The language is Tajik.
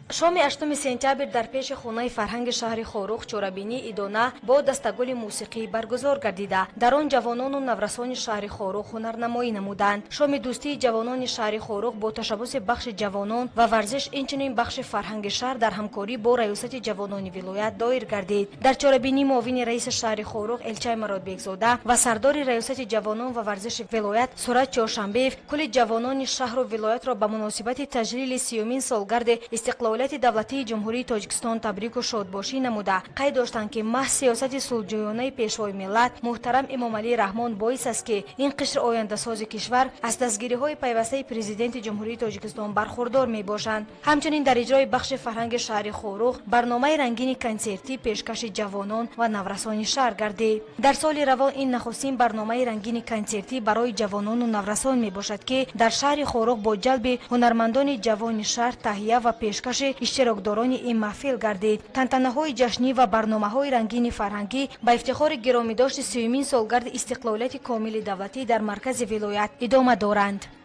Шоми 8 сентябр дар пеши хонаи фарҳанги шаҳри Хоруғ чорабинии идона бо дастагули мусиқӣ баргузор гардида, дар он ҷавонону наврасони шаҳри Хоруғ ҳунарнамоӣ намуданд. Шоми дӯстии ҷавонони шаҳри Хоруғ бо ташаббуси бахши ҷавонон ва варзиш, инчунин бахши фарҳанги шаҳр дар ҳамкорӣ бо раёсати ҷавонони вилоят доир гардид. Дар чорабинӣ муовини раиси шаҳри Хоруғ Элчай Муродбекзода ва сардори раёсати ҷавонон ва варзиши вилоят Сурат Чоршанбеев кулли ҷавонони шаҳру вилоятро ба муносибати таҷлили 30-умин солгарди истиқлолияти давлатии Ҷумҳурии Тоҷикистон табрику шодбошӣ намуда, қайд доштанд, ки маҳз сиёсати сулҳҷӯёнаи Пешвои миллат муҳтарам Эмомалӣ Раҳмон боис аст, ки ин қишр ояндасози кишвар аз дастгириҳои пайвастаи Президенти Ҷумҳурии Тоҷикистон бархурдор мебошанд. Ҳамчунин дар иҷрои бахши фарҳанги шаҳри Хоруғ барномаи рангини консертӣ пешкаши ҷавонон ва наврасони шаҳр гардид. Дар соли равон ин нахустин барномаи рангини консертӣ барои ҷавонону наврасон мебошад, ки дар шаҳри Хоруғ бо ҷалби ҳунармандони ҷавони шаҳр таҳия ва пешкаши иштирокдорони ин маҳфил гардид. Тантанаҳои ҷашнӣ ва барномаҳои рангини фарҳангӣ ба ифтихори гиромидошти 30-умин солгарди истиқлолияти комили давлатӣ дар маркази вилоят идома доранд.